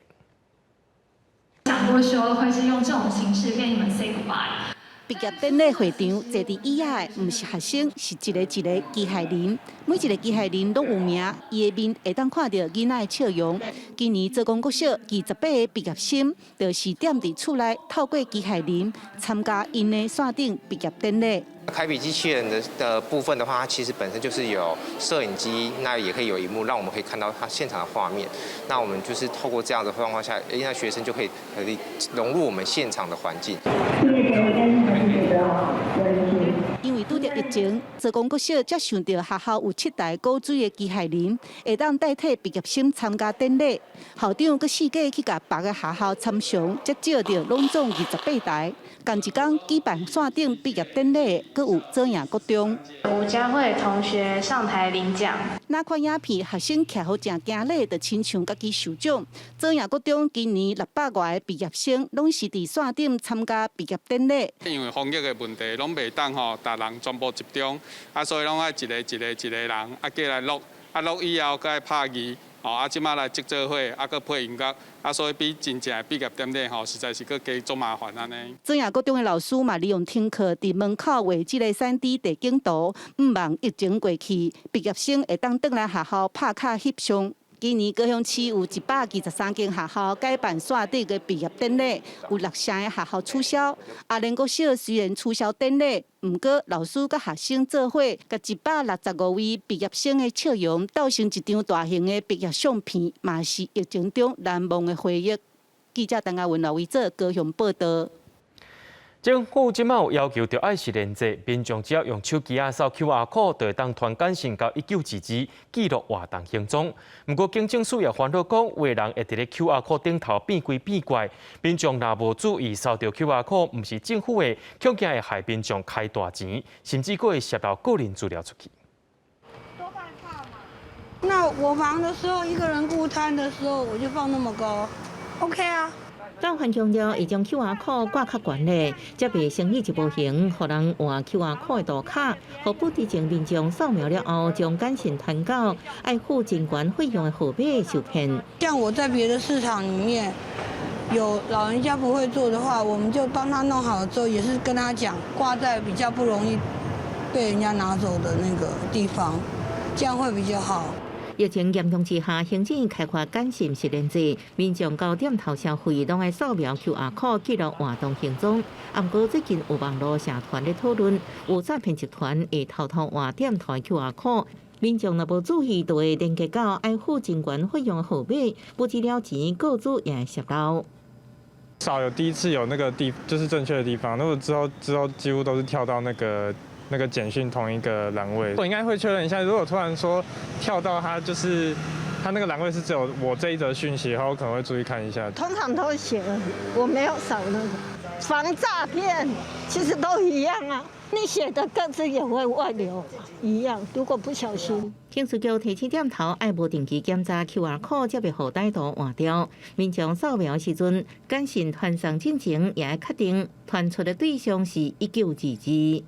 想過說會是用這種形式跟你們 say goodbye。畢業典禮會場坐佇椅仔的，毋是學生，是一個一個機械人。每一個機械人攏有名，伊的面會當看著囡仔的笑容。今年藻光國小28個畢業生，就是踮佇厝內透過機械人參加𪜶的線頂畢業典禮。凱比機器人的部分的話，它其實本身就是有攝影機，那也可以有螢幕，讓我們可以看到它現場的畫面。那我們就是透過這樣的狀況下，那學生就可以融入我們現場的環境。因為拄著疫情，藻光國小才想著學校有7台古錐的機械人，會當代替畢業生參加典禮。校長閣四界去共別个學校參詳，才借著攏總28台。仝一工舉辦線頂畢業典禮，閣有藻營國中。吳佳慧同學上台領獎。若看影片，學生徛予誠行禮，就親像家己受獎。藻營國中今年600外个畢業生，攏是佇線頂參加畢業典禮。因為防疫的問題，攏袂當吼，逐人全部集中，啊，所以攏愛一个一个一个人，啊，過來錄，啊錄以後閣愛拍字，吼，啊，這馬來織做伙，啊，閣配音樂，啊，所以比真正的畢業典禮吼，實在是閣加足麻煩按呢。藻營國中的老師嘛，利用停課佇門口畫這个3D 地景圖，向望疫情過去，畢業生會當轉來學校拍卡翕相。今年高雄市有123間學校改辦線頂的畢業典禮，有6成的學校取消。阿蓮國小雖然取消典禮，毋過老師佮學生做伙，共165位畢業生的笑容鬥成一張大型的畢業相片，嘛是疫情中難忘的回憶。記者陳亞文、劉維哲高雄報導。政府這馬有要求，著愛實聯制，民眾只要用手機仔掃 QR code，就會當傳簡訊到1922記錄活動行蹤。毋過警政署也煩惱講，有的人會佇咧 QR code 頂頭變鬼變怪，民眾若無注意掃著 QR code，毋是政府的，恐驚會害民眾開大錢，甚至閣會洩露個人資料出去。那我忙的時候，一個人顧攤的時候，我就放那麼高，OK 啊。到環境了，會將 QR code 掛較懸咧，才袂生意一無閒，予人換 QR code 的圖卡，予不知情民眾掃描了後，將簡訊傳到愛付真懸費用的號碼受騙。像我在別的市場裡面，有老人家不會做的話，我們就幫他弄好了之後，也是跟他講掛在比較不容易被人家拿走的那個地方，這樣會比較好。疫情嚴重之下，行政開發簡訊實聯制，民眾到店頭消費，攏愛掃描 QR code 記錄活動行蹤。毋過最近有網路社團咧討論，有詐騙集團會偷偷換店頭 QR code，民眾若無注意，就會連結到愛付真懸費用的號碼，不知了錢，個資也會洩露。少有第一次有那個地，就是正確的地方。如果之後幾乎都是跳到那個簡訊同一個欄位，我應該會確認一下。如果突然說跳到他就是他那個欄位是只有我這一則訊息的話，我可能會注意看一下。通常都會寫，我沒有掃那個。防詐騙，其實都一樣啊。你寫的個資也會外流，一樣。如果不小心。警察局提醒店頭愛無定期檢查 QR code，才袂予歹徒換掉。民眾掃描時陣，簡訊傳送進前，也愛確定傳出的對象是1922。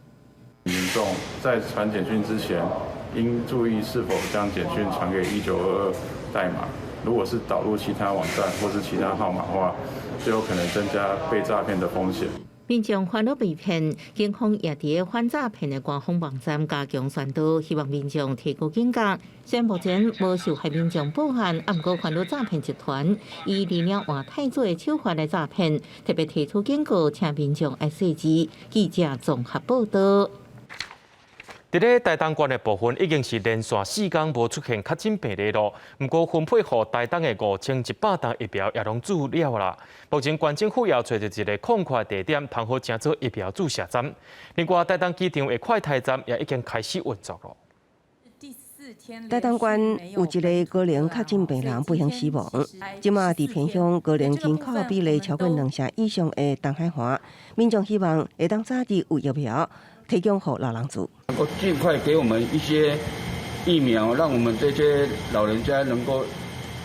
民眾在傳簡訊之前，應注意是否將簡訊傳給1922代碼。如果是導入其他網站或是其他號碼的話，就有可能增加被詐騙的風險。民眾煩惱被騙，警方也佇反詐騙的官方網站加強宣導，希望民眾提高警覺。雖然目前無受害民眾報案，毋過煩惱詐騙集團以離鳥換太子的手法來詐騙，特別提出警告，請民眾愛細緻。記者綜合報道。佇咧台東縣的部分已經是連續4工無出現確診病例囉。毋過分配予台東的5100劑疫苗也攏注了啦。目前縣政府也揣著一个空缺地點，通好成做疫苗注射站。另外，台東機場的快篩站也已經開始運作囉。台東縣有一個高齡確診病人不幸死亡，這馬佇偏鄉高齡人口比例超過兩成以上的東海岸，民眾希望會當早日有疫苗提供予老人注。能夠盡快給我們一些疫苗，讓我們這些老人家能夠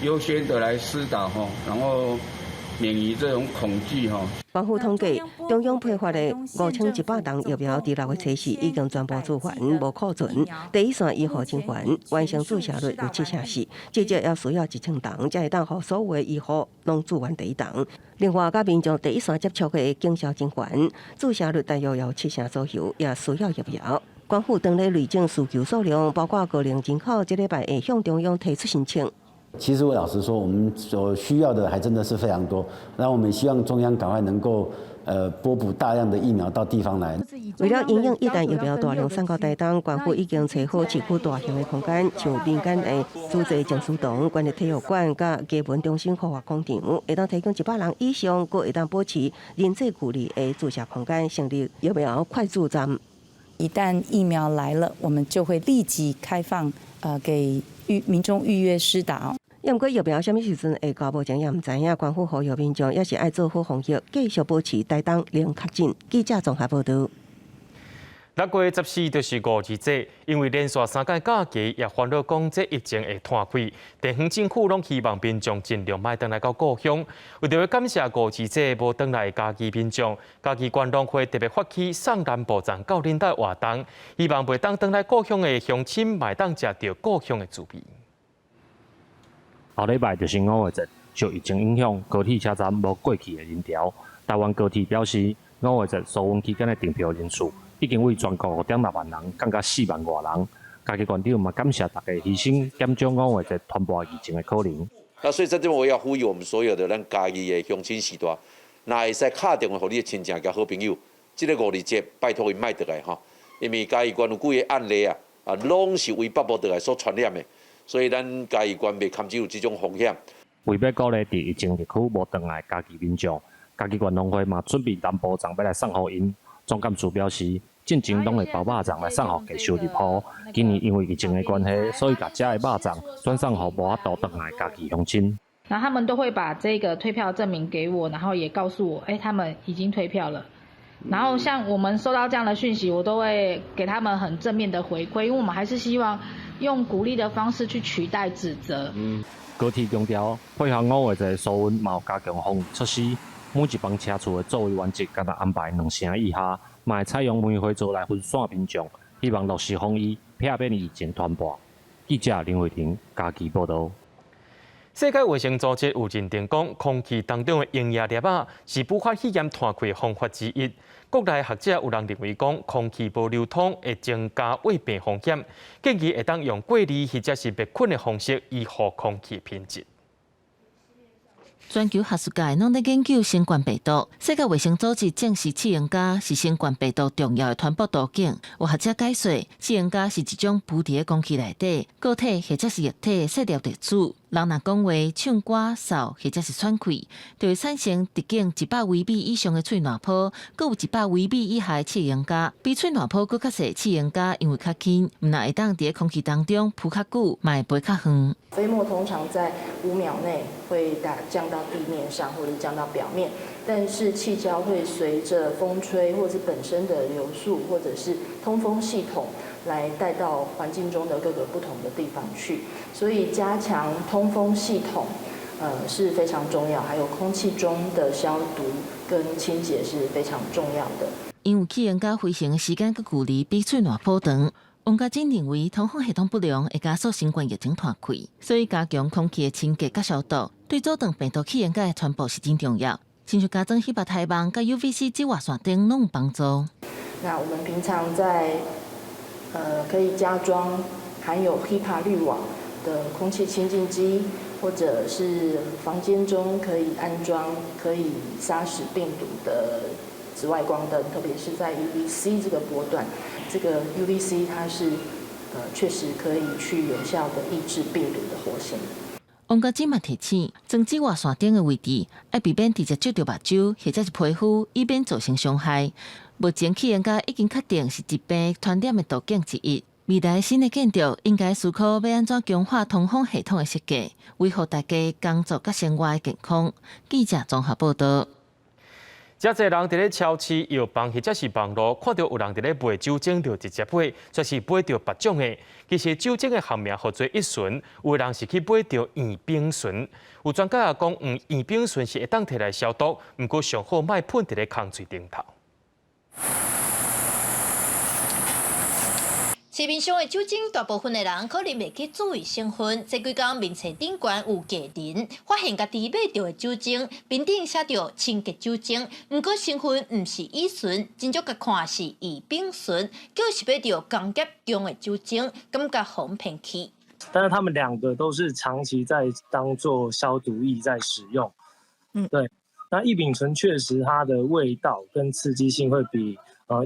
優先的來施打吼，然後免於這種恐懼吼。政府統計，中央批發的5100劑疫苗，佇6月初四已經全部注完，無庫存。第一線醫護人員完成注射率有74%，至少要需要1000劑，才會當予所有的醫護攏注完第一劑。另外，佮民眾第一線接觸的警消人員注射率大約有7成左右，也需要疫苗。官府當咧累積需求數量，包括高齡人口，這禮拜會向中央提出申請。其實我老實說，我們所需要的還真的是非常多。那我們希望中央趕快能夠，撥補大量的疫苗到地方來。為了因應一旦疫苗大量送到台東，縣府已經揣好市區大型的空間，像民間的自濟靜思堂、縣立體育館、佮藝文中心科學廣場，會當提供100人以上，閣會當保持人際距離的注射空間，成立疫苗快注站。一旦疫苗來了，我們就會立即開放，給民眾預約施打。毋過疫苗啥物時陣會到，目前也毋知影。官府呼籲民眾也是愛做好防疫，繼續保持台東零確診。記者綜合報道。6月14就是五二節，因為連續3工假期，也煩惱講這疫情會拖開。地方政府攏希望民眾盡量莫轉來到故鄉。為著欲感謝五二節無轉來嘉義民眾，嘉義縣農會特別發起送南部粽到恁兜活動，希望袂當轉來故鄉的鄉親，嘛會當食著故鄉的滋味。後禮拜就是五月節，受疫情影響，高鐵車站無過去的人潮。台灣高鐵表示，五月節蘇運期間的訂票人數已經為全國5.6萬人降到4萬外人。嘉義縣長嘛感謝大家犧牲，減少五月節傳播疫情的可能。那所以在這邊我要呼籲我們所有的咱嘉義的鄉親序大，若會使敲電話予你的親戚佮好朋友，這个五二節拜託𪜶莫轉來吼，因為嘉義縣有幾个案例啊，啊，攏是為北部轉來所傳染的，所以咱嘉義縣袂堪只有這種風險。為欲鼓勵佇疫情地區無轉來嘉義民眾，嘉義縣農會嘛準備南部粽欲來送予𪜶。總幹事表示，進前攏會包肉粽來送予低收入戶，今年因為疫情的關係，所以共遮的肉粽轉送予無法度轉來嘉義鄉親。然後他們都會把這個退票證明給我，然後也告訴我，他們已經退票了。然後像我們收到這樣的訊息，我都會給他們很正面的回饋，因為我們還是希望用鼓勵的方式去取代指責。高鐵強調，配合五月節疏運，嘛有加強防疫措施。每一班車次的座位原則，干焦安排兩成以下，嘛會採用梅花座來分散民眾，希望落實防疫，避免疫情傳播。記者林慧婷嘉義報導。世界衛生組織有認定講，空氣當中的溶液粒仔是武漢肺炎傳開方法之一。國內學者有人認為講，空氣無流通會增加衛病風險，建議會當用過濾或者是滅菌的方式，維護空氣品質。全球學術界攏咧研究新冠病毒。世界衛生組織證實，氣溶膠是新冠病毒重要的傳播途徑。有學者解說，氣溶膠是一種浮佇咧空氣內底固體或者是液體細粒粒子。人若講話、唱歌、嗽或者是喘氣，就會產生直徑100微米以上的喙瀾泡，閣有100微米以下的氣溶膠。比喙瀾泡閣較細，氣溶膠因為較輕，毋但會當佇咧空氣當中浮較久，嘛會飛較遠。飛沫通常在5秒內會打降到地面上，或者降到表面。但是氣膠會隨着風吹，或者本身的流速，或者是通風系統，來帶到環境中的各個不同的地方去。所以加強通風系統，是非常重要，還有空氣中的消毒跟清潔是非常重要的。因為氣溶膠飛行的時間佮距離比喙瀾波長。王家珍認為通風系統不良會加速新冠疫情傳開，所以加強空氣的清潔佮消毒，對阻斷病毒氣溶膠的傳播是真重要。親像加裝 HEPA 篩網佮 UVC 紫外線燈攏有幫助。那我們平常在可以加裝含有 HEPA 濾網的空氣清淨機，或者是房間中可以安裝可以殺死病毒的紫外光燈，特別是在 UVC 這個波段，這個 UVC 它是確實可以去有效的抑制病毒的活性。王家珍嘛提醒，裝紫外線燈的位置，愛避免直接照著目睭或者是皮膚，以免造成傷害。目前氣溶膠已經確定是疾病傳染的途徑之一。未來新的建築應該思考欲按怎強化通風系統的設計，維護大家工作佮生活的健康。記者綜合報道。遮濟人佇咧超市、藥房或者是網路看著有人佇咧賣酒精，就直接買，卻是買著別種的。其實酒精的學名號做乙醇，有的人是去買著異丙醇。有專家也講，異丙醇是會當提來消毒，毋過上好莫噴佇咧空喙頂頭。市面上的酒精，大部分的人可能袂去注意成分。這幾工面冊頂懸有藝人發現家己買著的酒精，面頂寫著清潔酒精，毋過成分毋是乙醇，真少共看是異丙醇，就是買著工業用的酒精，感覺予人騙去。但是他們兩個都是長期在當做消毒液在使用。對。那異丙醇確實它的味道跟刺激性會比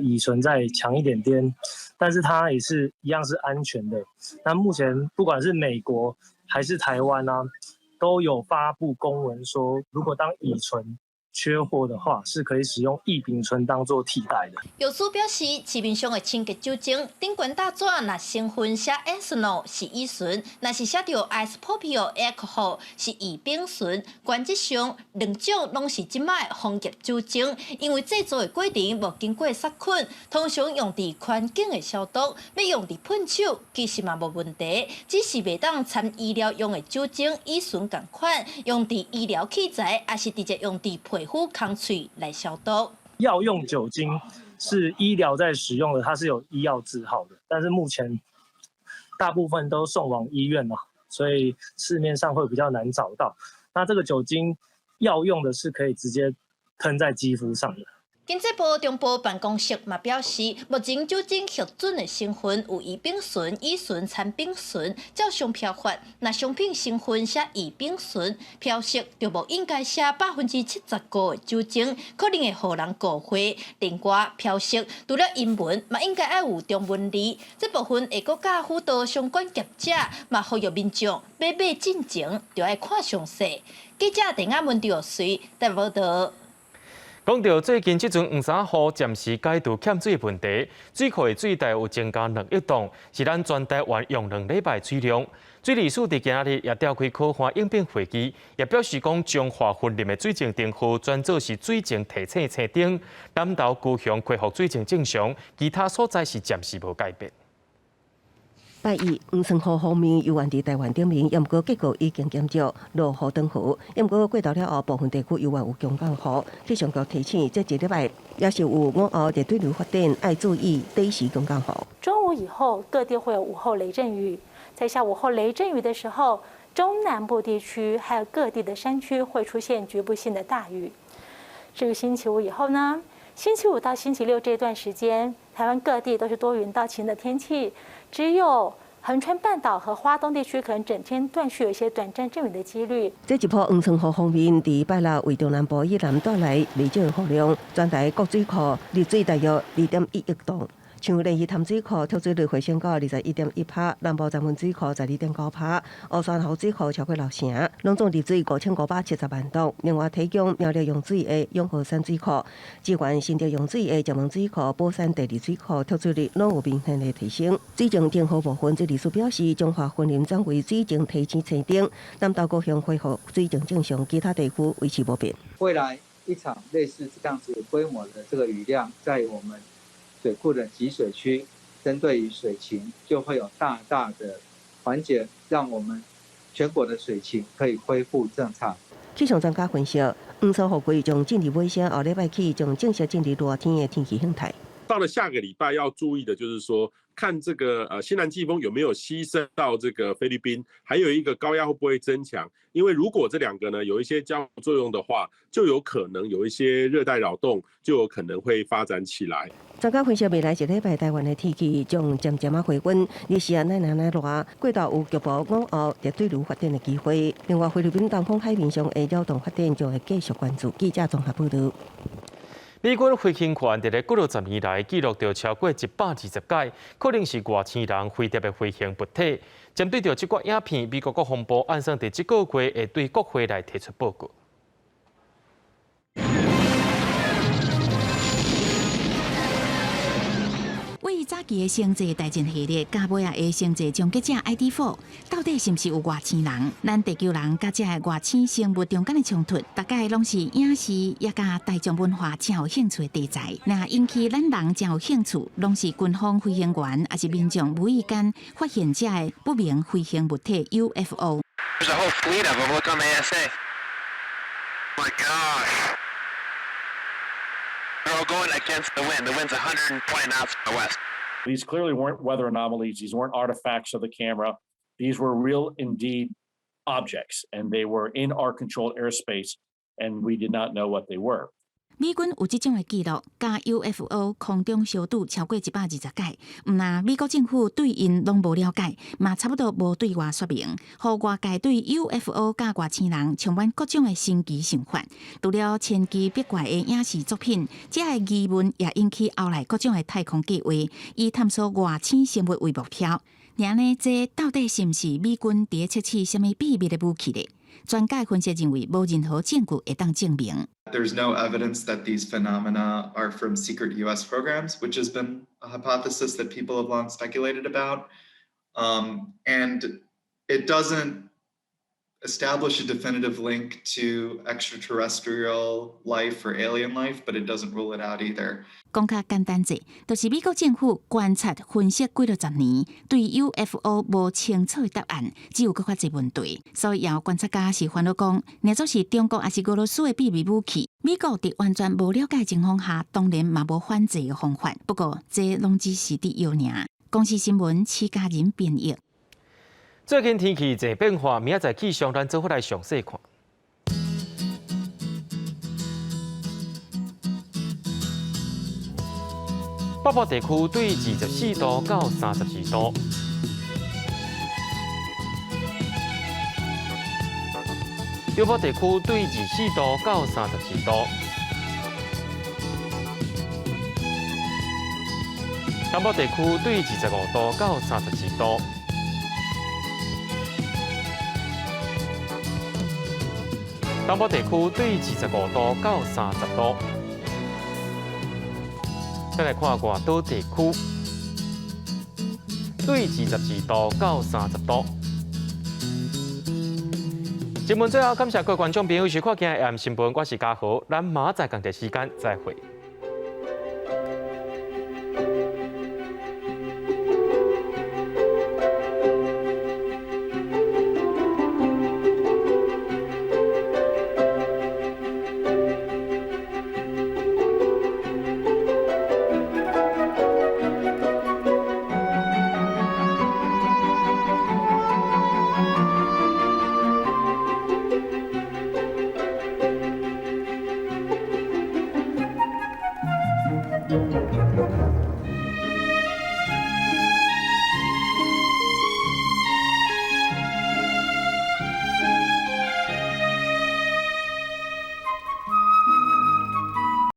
乙醇再強一點點，但是它也是一樣是安全的。那目前不管是美國還是台灣啊，都有發布公文說，如果當乙醇缺貨的話，是可以使用異丙醇當做替代的。藥師表示，市面上的清潔酒精頂懸大紙，若成分寫 ethanol 是乙醇，若是寫著 isopropyl alcohol 是異丙醇。原則上，兩種攏是這擺的工業酒精，因為製作的過程無經過殺菌，通常用佇環境的消毒，欲用佇噴手其實嘛無問題，只是袂當摻醫療用的酒精乙醇仝款，用佇醫療器材，抑是直接用佇皮膚空喙來消毒。藥用酒精是醫療在使用的，它是有醫藥字號的，但是目前大部分都送往醫院了，所以市面上會比較難找到。那這個酒精藥用的是可以直接噴在肌膚上的。經濟部中部辦公室嘛表示，目前酒精核准的成分有異丙醇、乙醇摻丙醇，照商標法，若商品成分寫異丙醇，標示就無應該寫75%的酒精，可能會予人誤會。另外，標示除了英文，嘛應該愛有中文字。這部分會閣較輔導相關業者，嘛呼籲民眾買賣進前就愛看詳細。記者鄭亞文劉瑞台報道。講到最近這陣黃沙雨暫時解除欠水問題，水庫的水大有增加2億噸，是咱全台灣用2禮拜水量。水利署佇今仔日也召開可旱應變會議，也表示講彰化雲林的水情燈號轉做是水情提醒青燈，南投高雄恢復水情正常，其他所在是暫時無改變。拜一，黃山雨方面猶原佇台灣頂面，毋過結果已經減少，落雨轉雨。毋過過晝了後，部分地區猶原有強降雨。氣象局提醒，這一禮拜也是有午後熱對流發展，愛注意短時強降雨。中午以後，各地會有午後雷陣雨。在下午後雷陣雨的時候，中南部地區還有各地的山區會出現局部性的大雨。至於星期五以後呢？星期五到星期六這段時間，台灣各地都是多雲到晴的天氣，只有恆春半島和花東地區可能整天斷續有一些短暫陣雨的幾率。這一波黃山雨方面，佇拜六為中南部以南帶來袂少雨量，全台各水庫入水大約2.1億噸。像蓮魚潭水庫蓄水率回升到21.1%，南部長文水庫12.9%，烏山頭水庫超過6成，攏總入水5570萬噸。另外，提供苗栗用水的永和山水庫、支援新竹用水的石門水庫、寶山第二水庫蓄水率攏有明顯的提升。水情燈號部分，水利署表示，彰化雲林轉為水情提醒青燈，南投高雄恢復水情正常，其他地區維持無變。未來一場類似這樣子規模的這個雨量，在我們水庫的集水區，針對於水情就會有大大的緩解，讓我們全國的水情可以恢復正常。氣象專家分析，黃色雨季將進入尾聲，後禮拜起將正式進入熱天的天氣形態。到了下個禮拜要注意的就是說，看這個西南季風有沒有西伸到這個菲律賓，還有一個高壓會不會增強？因為如果這兩個呢有一些交互作用的話，就有可能有一些熱帶擾動，就有可能會發展起來。專家分析，未來一禮拜台灣的天氣將漸漸仔回溫，日時啊，乃乃乃熱，過晝有局部午後熱對流發展的機會。另外，菲律賓東方海面上的擾動發展將會繼續關注。記者綜合報導。美軍飛行員佇咧幾落十年來記錄著超過120擺，可能是外星人飛碟的飛行物體。針對著這掛影片，美國國防部按算佇這個月會對國會來提出報告。為早期的星際大戰系列，佮尾仔的星際終結者 ID.4，到底是毋是有外星人？咱地球人佮這个外星生物中間的衝突，大概攏是影視也佮大眾文化誠有興趣的題材。若引起咱人誠有興趣，攏是軍方飛行員抑是民眾無意間發現這个不明飛行物體 UFO。 There's a whole fleet of them. Look on the ASA. My gosh. They're all going against the wind. The wind's 120 knots from the west. These clearly weren't weather anomalies. These weren't artifacts of the camera. These were real, indeed, objects, and they were in our controlled airspace, and we did not know what they were. 美軍有這種的記錄，佮 UFO 空中相拄超過120擺，毋但美國政府對𪜶攏無了解，嘛差不多無對外說明，予外界對 UFO 佮外星人充滿各種的神奇想法。除了千奇百怪的影視作品，這个疑問也引起後來各種的太空計劃，以探索外星生物為目標。爾呢，這到底是毋是美軍佇咧測試啥物秘密的武器咧？專家分析認為，無任何證據會當證明。 There's no evidence that these phenomena are from secret U.S. programs, which has been a hypothesis that people have long speculated about. And it doesn't establish a definitive link to extraterrestrial life or alien life, but it doesn't rule it out either. 講較簡單者，就是美國政府觀察分析幾落十年，對 UFO 無清楚的答案，只有閣較濟問題。所以，有觀察家是煩惱講，若做是中國抑是俄羅斯的秘密武器，美國佇完全無了解情況下，當然嘛無反制的方法。不過，這攏只是佇臆爾。公視新聞，徐家仁編譯。最近天氣濟變化，明仔載氣象咱做伙來詳細看。北部地區對24度到32度，中部地區對24度到34度，東部地區對25度到32度。東部地區對25度到30度。再來看外島地區，對22度到30度。節目最後感謝各位觀眾朋友收看今日的新聞，我是嘉豪，咱明仔載仝一時間再會。